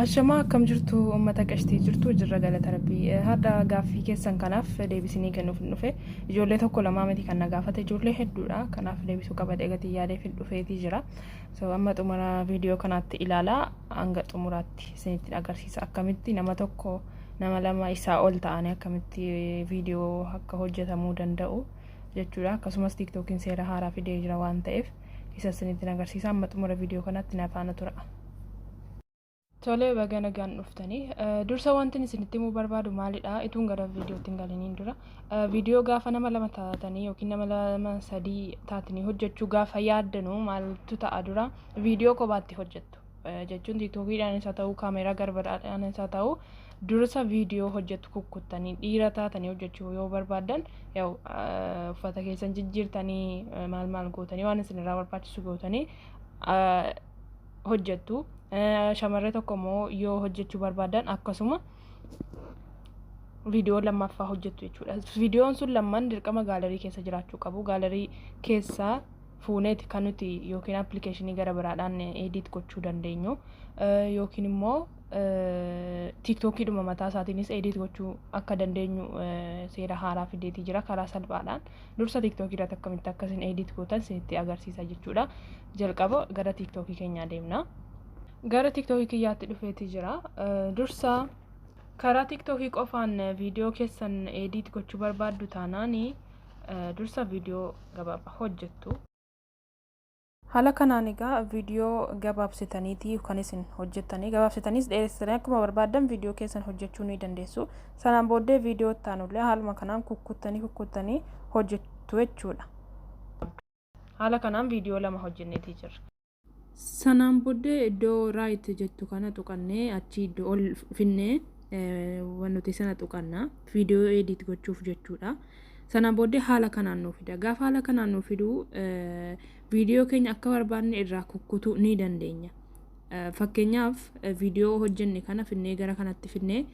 Ashamaa, akkam jirtu uummata qashtii? Jirtu jirra, galata Rabbii. Har'a gaaffii keessan kanaaf deebisinii kennuuf hin dhufe. Ijoollee tokko lamaa miti kan na gaafate, ijoollee hedduudha. Kanaaf deebisuu qabadhe gatii yaadeef hin dhufeetii jira. So amma xumura viidiyoo kanaatti ilaalaa, hanga xumuraatti isinitti agarsiisa akkamitti nama tokko, nama lama, isaa ol ta'anii akkamitti viidiyoo akka hojjetamuu danda'u jechuudha. Akkasumas TikTokiin seera haaraa fidee jira waan ta'eef isa isinitti agarsiisa. Amma xumura viidiyoo kanaatti na faana tura. Tole, baga nagaan dhuftanii. Dursa wanti isinitti himuu barbaadu maalidha? Ituun gara viidiyootti hin galiniin dura. Viidiyoo gaafa nama lama taatanii yookiin nama lama sadii taatanii hojjechuu gaafa yaaddanu maaltu ta'a? Dura viidiyoo kophaatti hojjettu. Jechuun TikTokiidhaanis haa ta'u, kaameeraa garbaraadhaanis haa ta'u, dursa viidiyoo hojjettu kukkuttanii. Dhiira taatanii hojjechuu yoo barbaaddan yaa'u uffata keessan jijjiirtanii, maal maal gootanii, waan isinirraa barbaachisu gootanii hojjettu. Shamarree tokko immoo yoo hojjechuu barbaadan akkasuma viidiyoo lammaffaa hojjettu jechuudha. Viidiyoon sun lamman dirqama gallery keessa jiraachuu qabu. Gallery keessaa fuuneeti kan nuti yookiin appilikeeshinii gara biraadhaan edit gochuu dandeenyu yookiin immoo TikTokiidhuma mataa isaatiinis edit gochuu akka dandeenyu seera haaraa fideetii jira karaa salphaadhaan. Dursa TikTokii irratti akkamitti akkasin edit gootan isinitti agarsiisa jechuudha. Jalqaba gara TikTokii keenyaa deemna. Gara TikTokii kiyyaatti dhufeetii jira. Dursa karaa TikTokii qofaan viidiyoo keessan edit gochuu barbaaddu taanaan dursa viidiyoo gabaabaa hojjettu. Haala kanaan egaa viidiyoo gabaabsitaniiti kan isin hojjettanii. Gabaabsitaniis dheeressitanii akkuma barbaaddan viidiyoo keessan hojjechuu ni dandeessu. Sanaan booddee viidiyoo itti aanullee haaluma kanaan kukkuttanii kukkuttanii hojjettu jechuudha. Haala kanaan viidiyoo lama hojjenneetii jirra. Sanaan booddee iddoo right jettu kana tuqannee, achi iddoo ol finnee waan nuti sana tuqanna, viidiyoo edit gochuuf jechuudha. Sanaan booddee haala kanaan nuu fida. Gaafa haala kanaan nuu fidu viidiyoo keenya akka barbaanne irraa kukkutuu ni dandeenya. Fakkeenyaaf, viidiyoo hojjenne kana finnee gara kanatti finnee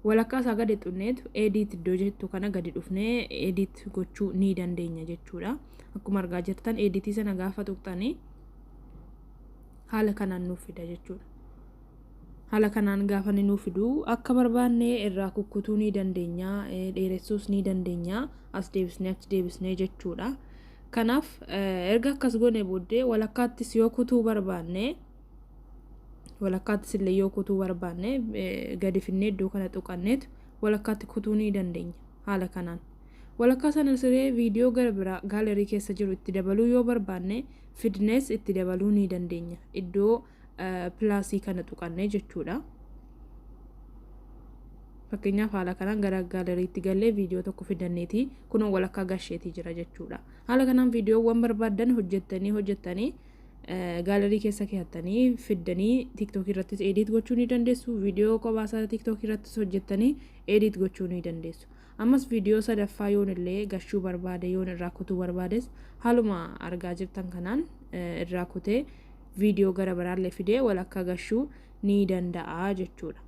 walakkaa isaa gadi xunneetu edit iddoo jettu kana gadi dhufnee edit gochuu ni dandeenya jechuudha. Akkuma argaa jirtan editii sana gaafa tuqxanii haala kanaan nuuf fida jechuudha. Haala kanaan gaafa inni nuuf fidu akka barbaanne irraa kukkutuu ni dandeenya, dheeressuus ni dandeenya, as deebisnee achi deebisnee jechuudha. Kanaaf erga akkas goone booddee walakkaattis yoo kutuu barbaanne, walakkaattis illee yoo kutuu barbaanne, gadi finnee iddoo kana tuqanneetu walakkaatti kutuu ni dandeenya haala kanaan. Walakkaa sana siree viidiyoo gara biraa gallery keessa jiru itti dabaluu yoo barbaanne fidnees itti dabaluu ni dandeenya. Iddoo plusii kana tuqannee jechuudha. Fakkeenyaaf, haala kanaan gara galleryitti gallee viidiyoo tokko fidanneeti kunoo walakkaa gasheetii jira jechuudha. Haala kanaan viidiyoowwan barbaaddan hojjettanii hojjettanii gallery keessa keessattanii fiddanii TikTokii irrattis edit gochuu ni dandeessu. Viidiyoo kophaasaa TikTokii irrattis hojjettanii edit gochuu ni dandeessu. Ammas viidiyoo sadaffaa yoon illee gashuu barbaade, yoon irraa kutuu barbaades, haaluma argaa jirtan kanaan irraa kutee viidiyoo gara biraallee fidee walakkaa gashuu ni danda'a jechuudha.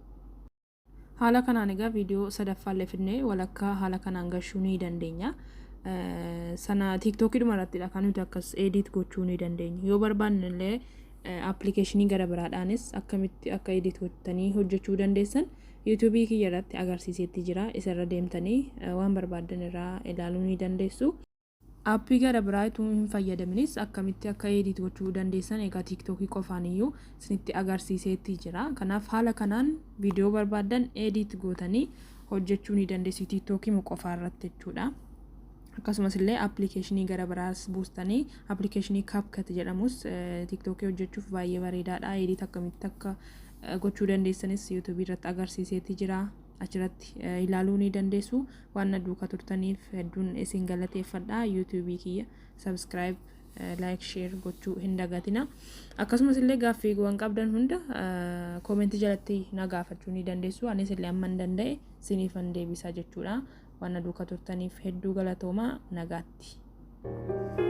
Haala kanaan egaa viidiyoo sadaffaallee fidnee walakkaa haala kanaan gashuu ni dandeenya. Sana TikTokiidhuma irrattidha kan nuti akkas edit gochuu ni dandeenya. Yoo barbaanne illee appilikeeshinii gara biraadhaanis akkamitti akka edit gootanii hojjechuu dandeessan YouTubeii kiyya irratti agarsiiseetti jira. Isarra deemtanii waan barbaaddan irraa ilaaluu ni dandeessu. Aappii gara biraa utuu hin fayyadaminis akkamitti akka edit gochuu dandeessan egaa TikTokii qofaan iyyuu isinitti agarsiiseetti jira. Kanaaf haala kanaan viidiyoo barbaaddan edit gootanii hojjechuu ni dandeessu TikTokii qofaa irratti jechuudha. Akkasumas illee appilikeeshinii gara biraas buustanii, appilikeeshinii CapCut jedhamus TikTokii hojjechuuf baay'ee bareedaadha. Edit akkamitti akka gochuu dandeessanis YouTubeii irratti agarsiiseetti jira. Achirratti ilaaluu ni dandeessu. Waan na duukaa turtaniif hedduun isin galateeffadha. YouTubeii kiyya subscribe, like, share gochuu hin dagatina. Akkasumas illee gaaffiiwwan qabdan hunda commentii jalatti na gaafachuu ni dandeessu. Anis illee amma hin danda'e isiniifan deebisa jechuudha. Waan na duukaa turtaniif hedduu galatoomaa, nagaatti.